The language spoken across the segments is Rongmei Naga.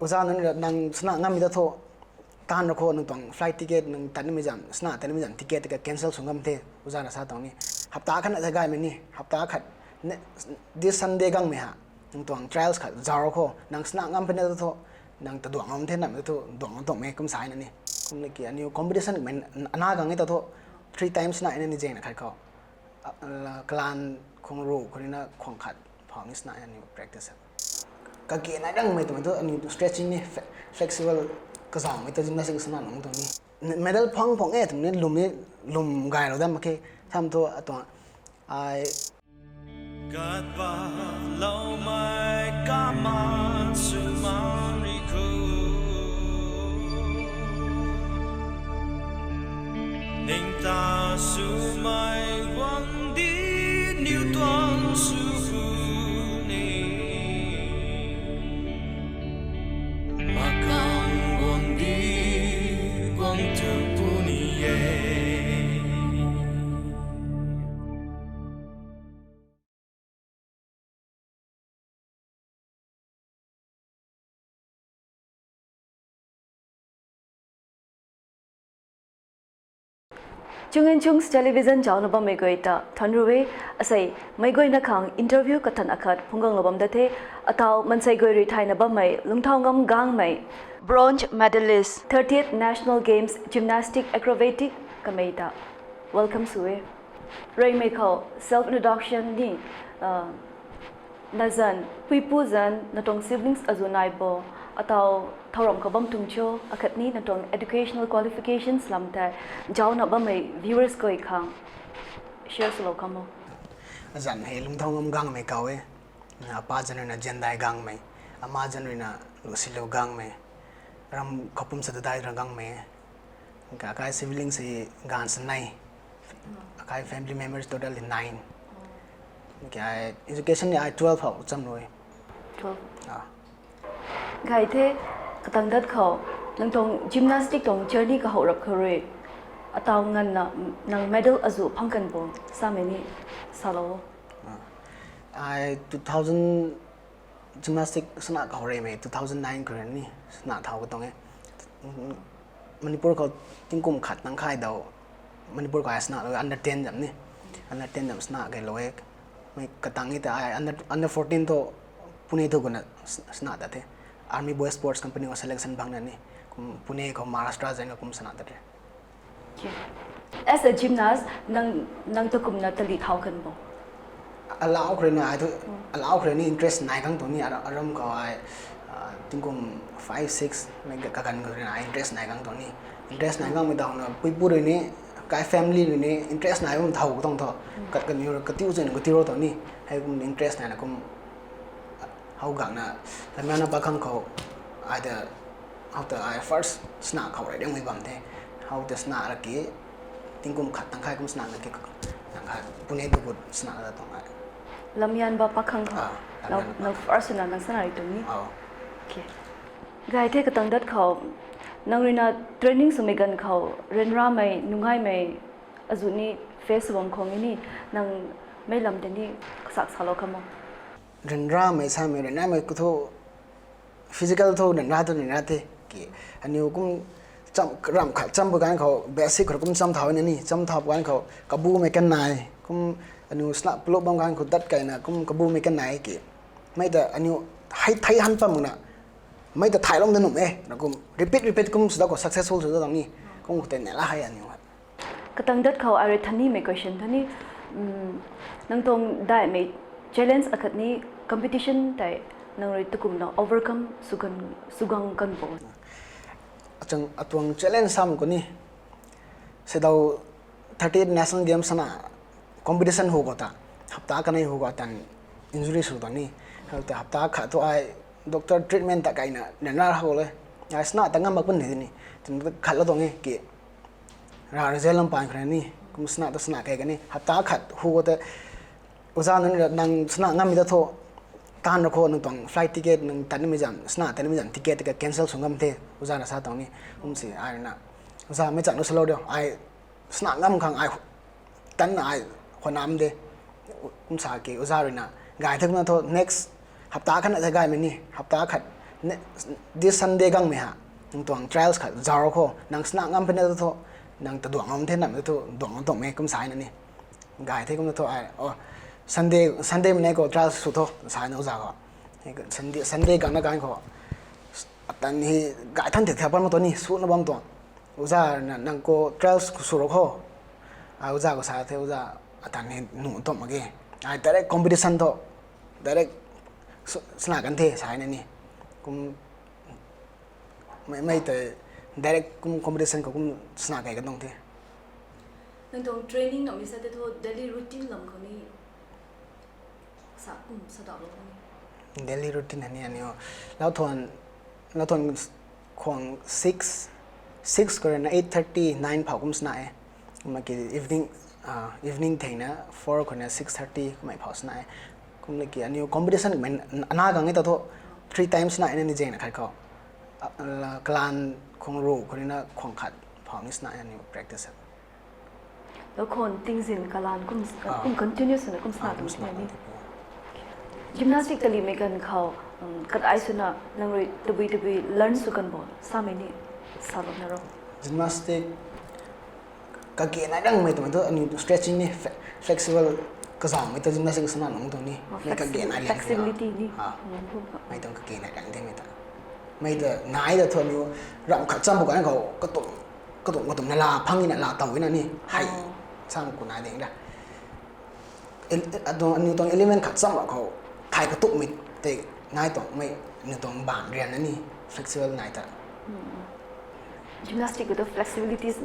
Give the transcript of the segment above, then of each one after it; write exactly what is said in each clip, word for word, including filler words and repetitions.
Oza nunc rui nang sana ngammei ta thu, taanv ra khou nang tuang flight ticket, nang tatnimei zam, sana tatnimei zam ticket ka cancel sw ngam the, oza na sa tuang ni. Hapta khat na ta gaymei ni, hapta khat, this Sunday gangmei ha, nang tuang trials khat zauc ra khou, nang sana ngam puni ta thu, nang ta duang ngam the nam ta thu, duang ngam tuang mei kum sa na ni. Kum na ki, aniu competition mei ana gang e ta thu, three times na ni zeng na khat khou. Kalan khwang ru khou ni na khwang khat phou ni sana aniu practice. Kage nai rangmei twmei thu aniu stretching ni, flexible kazauhmei ta gymnastic sana nung tuang ni. Medal phang phang e twmei ni lwm ni, lwm gaylou dam mak khe, sam thu atuang ai Kat patloumei kaman sw mak ri kho. Ningta swmei guang di niw tuang sw puni. Makang guang di guang tu puni e. Chunginchungs Television zaucna bammei guay ta thanc ru e. Asei, meic guayna khang interview kathan akhat phungc ganglou bam da the. Atau mansei guay rui thayna bammei lungcthau ngam gangmei, bronze medalist, thirtieth National Games Gymnastic Acrobatic kamei ta welcome sw e. Reymei khou self introduction ni, nazan, puipu zan, na tuang siblings azuh nai bo, atau thauramh khou bam tuang cho, akhatni na tuang educational qualifications lam tei zaucna bammei viewers guay khang share swlou kham o. Azan hei lungcthau ngam gangmei kaw e. Apa zan ruina Ziandai Gangmei, ama zan ruina Lusilu Gangmei, ram khou pum sa dadai ra gangmei. Akai siblings hei ganv sanei. Akai family members total hei nine. Education ni ai twelve hou cham rui. Gay the, katang dat khou, nang tuang gymnastic tuang journey kahou rap khou rui, atau nganvna nang medal azuh phang kan bo, samei ni salou. Ai two thousand gymnastic sana kahou reymei two thousand nine khou rui ni sana thau ka tuang e. Manipur khou tingkum khat nang khai dau, Manipur khou ai sana lou under ten zam ni, under ten zam sana kailou e. Mei katang e ta ai under fourteen thu Pune thu guna sana ta the, Army Boys Sports Company khou selection bangna ni, kum Pune khou Maharashtra zan khou kum sana ta the. As a gymnast, nang ta kumna tali thau kan bo? Alau khou rui na ai thu, alau khou rui ni interest nai gang tuang ni, aram khou ai tingkum five six mei kaganv khou rui na ai interest nai gang tuang ni. Interest nai gangmei dauna puipu rui ni, kai family rui ni interest nai bam thau ka tuang thu, kat kaniw rui katiu zan katiu rou tuang ni. Hei kum interest naina kum how gangna, lamyana pakhang khou, ai ta, how ta ai first sana khou rui dingmei bam the. How ta sana ra ki, tingkum khat tang khai kum sana na ki, tang khai Pune thu gut sana ta tuang ai. Lamyanba pakhang khou, nang first na nang sana ri tuang ni. Gay the, katang dat khou, nang rui na training swmei ganv khou ryanramei nungaimei azuh ni face bam khang ni, nang mei lam tei ni kasak salou kham o? Ryanramei samei, ryanramei khou thu physical thu ryanra thu ryanra the ki, aniu kum ramh khat cham pw ganv khou basic khou kum cham thau na ni, cham thau pw ganv khou kabumei kan nai kum, aniu sana plop bam ganv khou dat kayna kum kabumei kan nai ki, mei ta aniu hei thei han pam na, mei ta thaylou da nuh e na kum repeat repeat kum sw da khou successful sw da tuang ni, kum khou tei neihla hei aniu. Katang dat khou ai rui thanimei question thu ni, nang tuang daihmei challenge akhatni competition tei nang rui takumna overcome sw gang kan bo? Atuang challenge sam khou ni, sidau thirty-eight National Games sana competition hu khou ta, hapta kanei hu khou tan injury sw tuang ni, hei ta hapta khat thu ai doctor treatment ta kayna ryanra khou le, ai sana ta ngam mak pun ni, khatlou tuang e ki, ra result lam pan khou ni kum sana ta sana kei kani, hapta khat hu khou ta oza nunc rui nang sana ngammei ta thu, taanv ra khou nang tuang flight ticket, nang tatnimei zam, sana tatnimei zam ticket ka cancel sw ngam the, oza na sa tuang ni. Kum si ai rui na, oza mei chang nu salou de, ai sana ngam khang ai tanna ai khwanam de, kum sa ki oza rui na, gay thakna thu next hapta khat na ta gaymei ni, hapta khat This Sunday gangmei ha, nang tuang trials khat zauc khou, nang sna ngam puni thu, nang ta duang ngam the nam thu duang ngam tuang e kum sa na ni. Gay the kum thu ai, oh, Sunday, Sunday mei nei khou trials sw tho sa na uza khou. Sunday, Sunday gangna ganv khou, atan hi gay than the thau pan ma tu ni suna bam tuang. Uza na nang khou trials sw ro khou, ai uza khou sa the uza, atan hi nuh tuang mak ge. Ai direct competition tho, direct sna kan the sa na ni. Kum mei, mei tei direct kum competition khou kum sna kei kan tuang the. Nang tuang training namei sa tei thu daily routine lam khou ni sa kum sa dau lou ni. Daily routine hei ni aniu, lau thuan, lau thuan khwang six, six khou rui na eight thirty, nine phou kum sna e. Kumna ki evening, evening thei na four khou na six thirty kummei phou sna e. Kumna ki aniu competition kummei ana gang e ta thu three times sna e na ni zeng na khat khou. Kalan khwang ru khou rui na khwang khat phou ni sna e aniu practice. Lou khou tingzin kalan kum, kum continue swna kum sna tuang the ni. Gymnastic talimei ganv khou, kat ai swna nang rui tabui tabui learn sw kan bo samei ni salou na ro. Gymnastic kage nai rangmei twmei thu aniu stretching ni, flexible kazauhmei ta gymnastic swna nung tuang ni. Mei kage nai liang flexibility ni. Mei tuang kage nai rang de mei ta. Mei ta nai ta thu aniu ramh khat cham bu kan khou katum, katum, katum na la phang na la taw na ni hei sam ku nai ding da. Aniu tuang element khat cham ra khou thay katukmei tei nai tuangmei, aniu tuang baanv rian na ni flexible nai ta. Gymnastic khou tu flexibilities,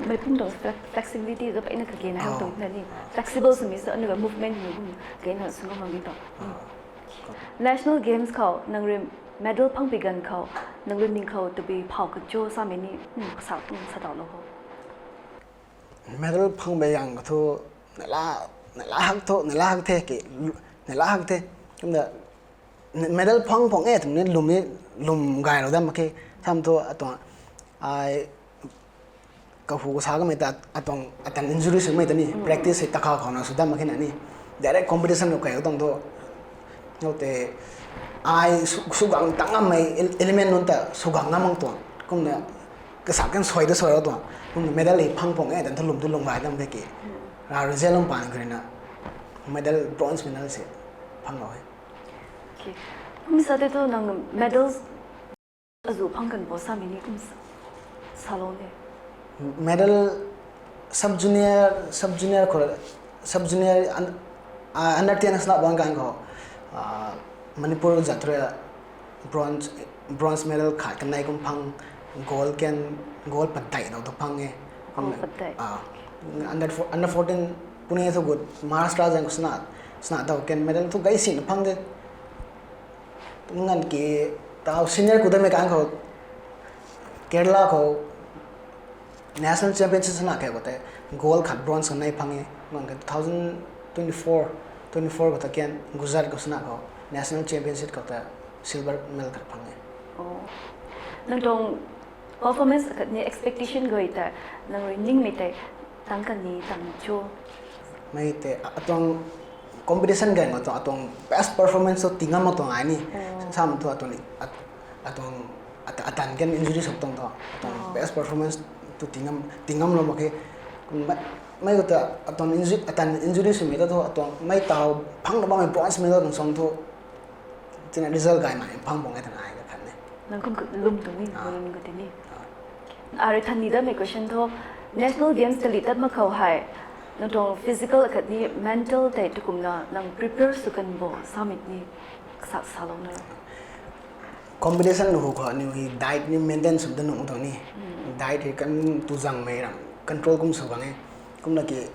mei pum tuang flexibility tu peyna kage nai tuang na ni flexible swmei sa aniu movement ni kum kena sw ngam ni tuang. National Games khou nang rui medal phang pi ganv khou nang rui ning khou tabui phau kacho samei ni sa, sa dau lou ho. Medal phang pi ganv khou thu nala, nala hak thu nala hak the ki, nala hak the. Kumna medal phang phang e twmei ni lwm ni, lwm gaylou dam mak khe. Sam thu atuang ai kahu kasa kamei ta atuang atan injury swmei ta ni practice hei takha khou na sw dam mak khe na ni. Direct competition khou kai tuang thu, nau tei ai sw, sw gang tang ngammei element nunc ta sw gang ngam mang tuang. Kumna kasa kan sui ta sui lou tuang. Kumna medal hei phang phang e tan thu lwm tu lwm gay dam the ki. Ra result lwm pan kha rui na medal, bronze medal se phanglou e. Kum sa tei thu nang medals azu phang kan bo samei ni kum salou ne. Medal sub junior, sub junior khou, sub junior under ten sna bang ganv khou Manipur zat rui bronze, bronze medal khat kanei kum phang, gold kan, gold padeih dou thu phang e. Under fourteen puni thu gut Maharashtra zang khou sna, sna dou kan medal thu gay sina phang de. Nganv ki tau senior khou damei ganv khou Kerala khou national championship sna khe khou tei gold khat bronze kanei phang e. Nganv ki two thousand twenty-four, twenty-four khou ta kan Gujarat khou sna khou national championship khou ta silver medal khat phang e. Nang tuang performance khat ni expectation guay ta nang rui ningmei tei tang kan ni tang cho? Mei tei atuang competition ganv khou atuang best performance tu tingam mak tuang ai ni. Sam thu atuang, atuang atan kan injury sw tuang thu atuang best performance tu tingam, tingamlou mak khe. Mei khou ta atan injury swmei ta thu atuang mei tau phang na bammei bronze medal tuang song thu tina result gaymei phang bang e twna ai kakhat ne. Nang kum lwm tuang ni, lwm ka ti ni. Arui than ni datmei question thu, National Games tali tat mak khou hei nang tuang physical akhat ni mental tei tukumna nang prepare sw kan bo samei ni sa, salou na ro. Competition hu khou aniu hei diet ni maintain sw da nuh tuang ni. Diet hei kan tu zangmei ram control kum sw bang e. Kumna ki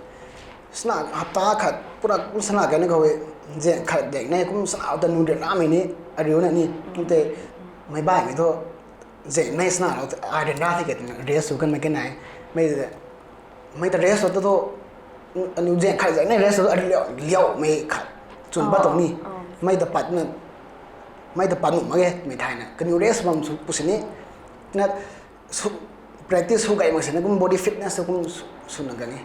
sna hapta khat pura kum sna kani khou e, zang khat dek ne kum sna ta nu ryanramei ni, ariuna ni kum tei mei baihmei thu zang nei sna lou, ai ryanra the ke twna rest sw kanmei kanei. Mei mei ta rest sw ta thu aniu zang khat zang nei rest sw ta ariu liau, liaumei khat chwn pat tuang ni. Mei ta pat na, mei ta pat nuh mak ge mei thayna kaniw rest bam sw pu sini na, practice sw gay mak sini kum body fitness tu kum swna gang e.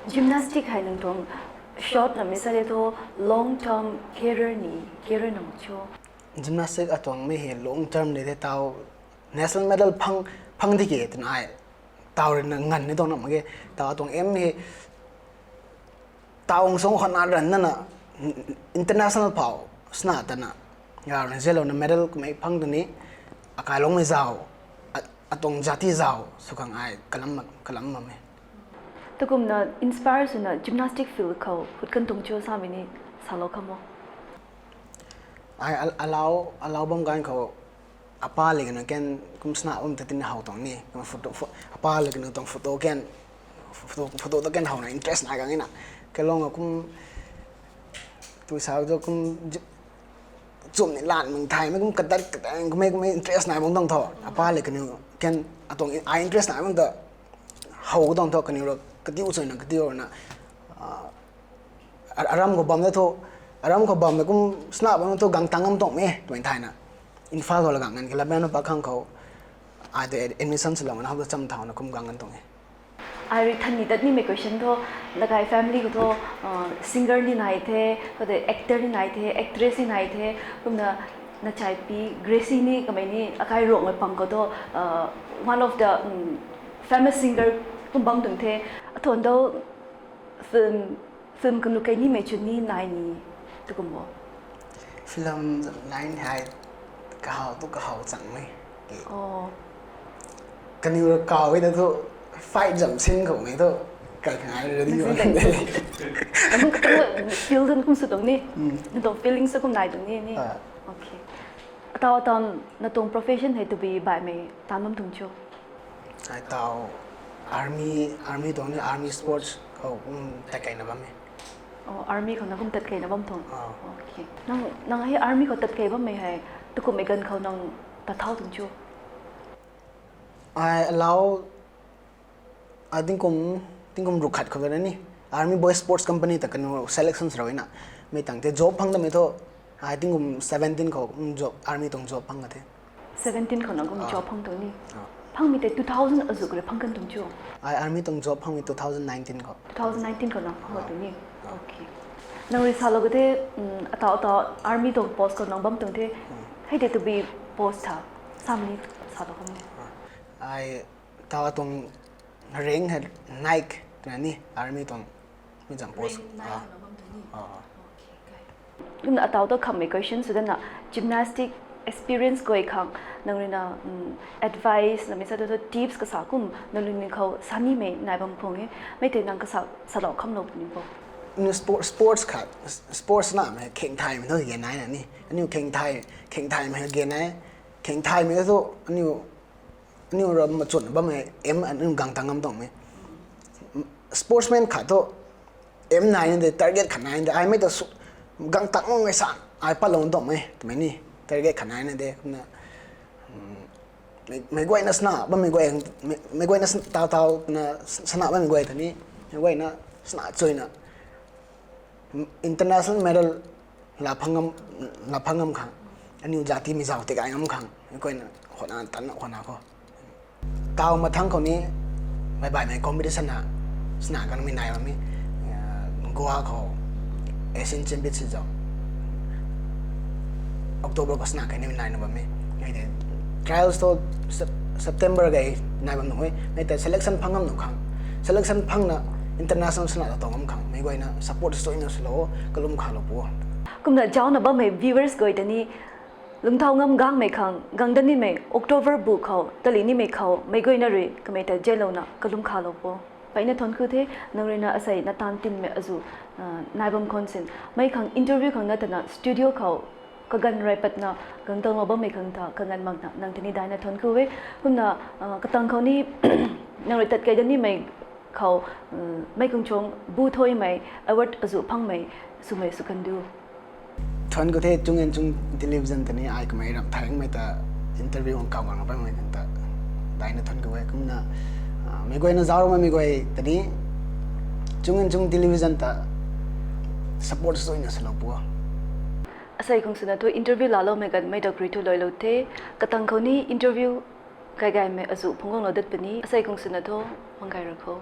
Gymnastic hei nang tuang short namei sa le thu long term career ni, career nang cho? Gymnastic atuang mi hei long term ni the tau national medal phang phang di ke twna ai tau rui na ngan ni tuang na mak ge. Tau atuang aim hei tau ang song khana ran na na international phau sna tana ya na zelo na medal kumei phang tani akai long mei zau atuang jati zau sukang ai kalam kalam mam e. Takumna inspire swna gymnastic field khou hut kan tuang cho samei ni salou khamo. Ai alau alau bam gan khou apa le kana ken kum sna um tatin hau tong ni kum photo apa le kana tong photo ken photo photo to ken hau na interest na gang ina kelong kum tu sa to kum chum ni lan mung thai me kum kadat kadat kum me kum interest na bang tong tho apa le kana ken atong ai interest na bang to hau tong tho kani ro kati u choi na kati ro na aram khou bam na thu aram khou bam na kum sna bam na thu gang tang am tong me twin thai na Imphal ho la gang ngan kila bam na pa khang khou ai de admission sila na hau cham thau na kum gang ngan tong e. Ai rui than ni dat ni me question tho lakai family khou tho singer ni nai the, kho de actor ni nai the, actress ni nai the, kumna na chai pi Gracie ni kamei ni akai rong me pang khou tho one of the famous singer kum bam tuang the. Athon do film film kan lu kai ni mei chun ni nai ni tu kum bo. Film line hai kahau tu kahau chang mei. Oh. Kaniw ra kaw e da thu fight jam sin khou mei thu kai khangai ready. Amu katu feel dun kum su tuang ni. Na tuang feelings kum nai tuang ni ni. Okay. Atau atau na tuang profession hei tu bi bai mei tan bam tuang cho. Ai tau army army tuang ni army sports khou kum tat kai na bam e. Oh, army khou na kum tat kai na bam tuang. Okay. Nang nang hei army khou tat kai bam mei hei tu kum mei gan khou nang ta thau tuang cho. Ai alau ai tingkum tingkum ruk khat khou na ni army boy sports company ta kanu selection rau na mei tang te job phang da mei tho. Ai tingkum seventeen khou job army tuang job phang ka the. Seventeen khou na kum job phang tuang ni. Phang mi te two thousand azu kare phang kan tuang cho. Ai army tuang job phang mi two thousand nineteen khou. Two thousand nineteen khou na phang tuang ni. Okay. Nang rui sa lo ka the atau atau army tuang post khou nang bam tuang the. Hei te tu bi post tha. Sam ni sa lo ka ni. Ai tau tuang rank hei Naik twna ni army tuang mi zam post. Kumna atau to khammei question sw dana gymnastic experience guay khang nang rui na advice na mi sa to tips kasa kum nang rui ni khou sa ni mei nai bam khang e mei te nang kasa salou kham lou puni bo. Aniu sports sports khat sports na mei kheng thai mei to gen nai na ni aniu kheng thai kheng thai mei gen nai kheng thai mei to aniu aniu ram machun bam e em aniu gang tang ngam tong me sportsman khat to em nai na de target khat nai de ai mei ta gang tang ngai sa ai pat lou tong me twmei ni target khat nai na de kumna mei guay na sna bam mei guay mei guay na tau tau na sna bam mei guay ta ni mei guay na sna chui na international medal la phang ngam la phang ngam khang aniu jati mi zau te kai ngam khang mei guay na khona tan khona khou tau mathang khou ni mei bai mei competition na sna kan mi nai bam mi Goa khou Asian Championship zau October khou sna kai ni nai na bam mi ngai de trials to September gay nai bam nung e mei ta selection phang ngam nung khang selection phang na international sna ta tong ngam khang mei guay na support sui na silo kalum kha lo pu. Kumna zau na bammei viewers guay ta ni lungthau ngam gangmei khang gang dat nimei October bu khou tali nimei khou mei guay na rui kamei ta zaylouna kalum kha lo pu. Peyna thuanc ku the nang rui na asei na taanv tinmei azu nai bam khwan sin mei khang interview khang na tana studio khou kaganv rui patna gang tanglou bammei khang ta kaganv makna nang ta ni daina thuanc ku e. Kumna katang khou ni nang rui tat kei dat nimei khou mei kung chuang bu thoimei award azu phangmei swmei sw kan du. Thuanc ku the Chunginchung Television ta ni ai kamei ram thaengmei ta interview ang kaw gang bammei khang ta daina thuanc ku e kumna mei guayna zauc rammei guay ta ni Chunginchung Television ta support suina swlou pu. Asei khang swna thu interview laaloumei ganmei dak rui thu luailou the. Katang khou ni interview kaigaymei azu phungc guanglou dat puni. Asei khang swna thu mang gay ra kho.